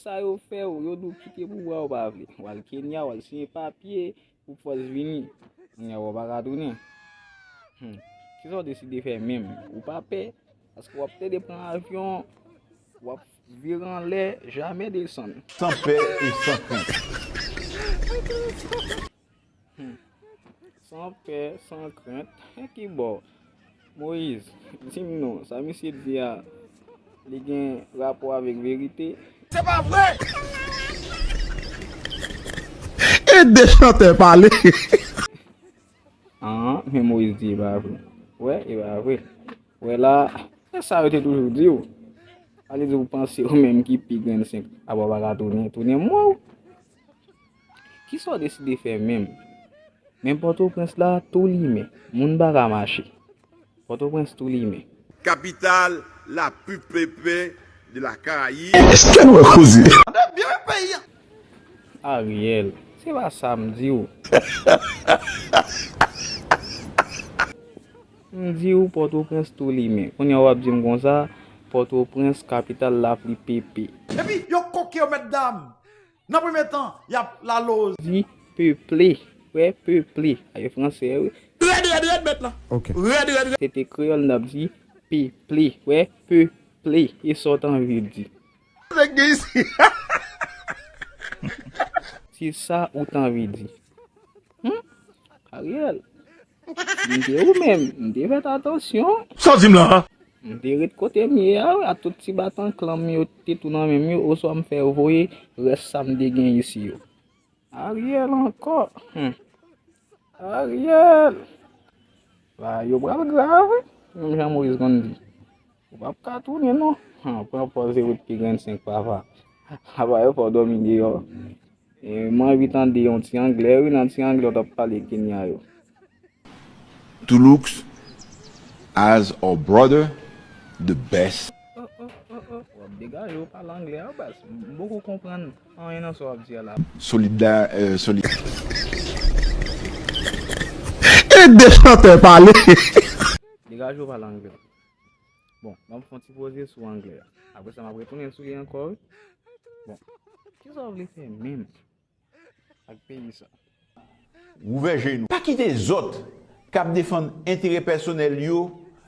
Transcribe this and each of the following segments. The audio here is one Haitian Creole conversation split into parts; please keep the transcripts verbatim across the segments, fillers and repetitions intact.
Sa yo fè w, yo di w kite pouvwa, ou pa vle. W al Kenya, w al siyen papye pou fòs vini. Kounye a w pa ka tounen. Hmm. Kisa w deside fè menm? Ou pa pè? Paske w ap plede pran avyon, w ap vire anlè, jamè desann. San pè e san krent. Hmm. San pè, san krent. Ki bò? Moyiz, di m non, sa misye di a, li gen rapò avèk verite? Se pa vre! E de chantè pale. An, men Moyiz di e pa vre. Wè, e pa vre. Wè la, se sa yo te toujou di w. Ale di w panse ou menm ki pi grenn senk. Apa w pa ka tounen, tounen mwen w. Kisa w deside fè menm? Men Pòtoprens la tou limen, moun pa ka mache. Pòtoprens tou limen. Kapital la pi pepe de la Karayib. Èske nou wè koze? Tande byen peyi an. Ariel, se pa sa m di w. M di w Pòtoprens tou limen. Kounye a w ap di m konsa, Pòtoprens kapital lapli pepe. Epi yo koke yo mèt dam. Nan premye tan, y ap laloz. Di peple, wè peple. A e fransè wi. Rèd rèd rèd mèt lan. Ok. Rèd rèd rèd. Se te kreyòl n ap di peple, wè peple. E sa w t anvi di? Nèg gen isi. Se sa ou t anvi di. Hmm? Ariel, si m te ou menm, m te fè atansyon. Sa w di m lan? M te ret kote m ye a, a tout ti batan klanm yo te tou nan men m yo, oswa m fè voye rès sa m te gen isi yo. Ariel ankò. Hmm. Ariel. Bagay yo pral grav wi. Menm jan Moyiz konn di. Ou p ap ka tounen non. Han, pran pòz e wout pi grenn senk papa. Apa yo fè w dòmi deyò. E, m anvi tande yon ti anglè wi, nan ti anglè w t ap pale Kenya yo. To looks as our brother the best. W ap degaje w pale anglè a baz. M poko konprann anyen nan sa w ap di a la. Solidar, euh, solid. E de chantè pale. Degaje w pale anglè. Bon, m ap fè yon ti poze sou anglè a. Apre sa, m ap retounen sou li ankò wi. Bon, kisa w vle fè menm ak peyi sa? Wouvè je nou. Pa kite zòt k ap defann enterè pèsonèl yo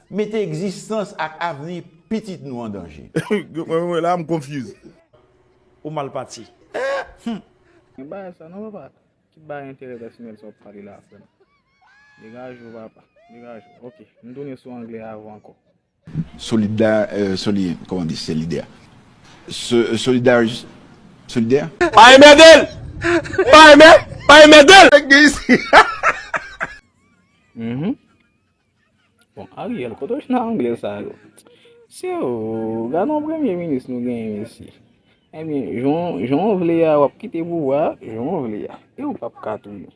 mete egzistans ak avni pitit nou an danje. Mwen la m konfyiz. Ou mal pati. Men bagay sa non papa. Ki bagay enterè pèsonèl sa w ap pale la frè m? Degaje w papa. Degaje w. Ok, m tounen sou anglè a avè w ankò. Solidar, euh, soli, comment on dit, solidaire. So, solidarité, solidaire. Pa enmède l! Pa enmè, pa enmède l! Mhm. Bon, Ariel, kote w jwenn anglè sa yo? Se ou, gade yon premye minis nou genyen mesye. Ebyen, jan w vle a, w ap kite pouvwa a, jan w vle a. E ou p ap ka tounen.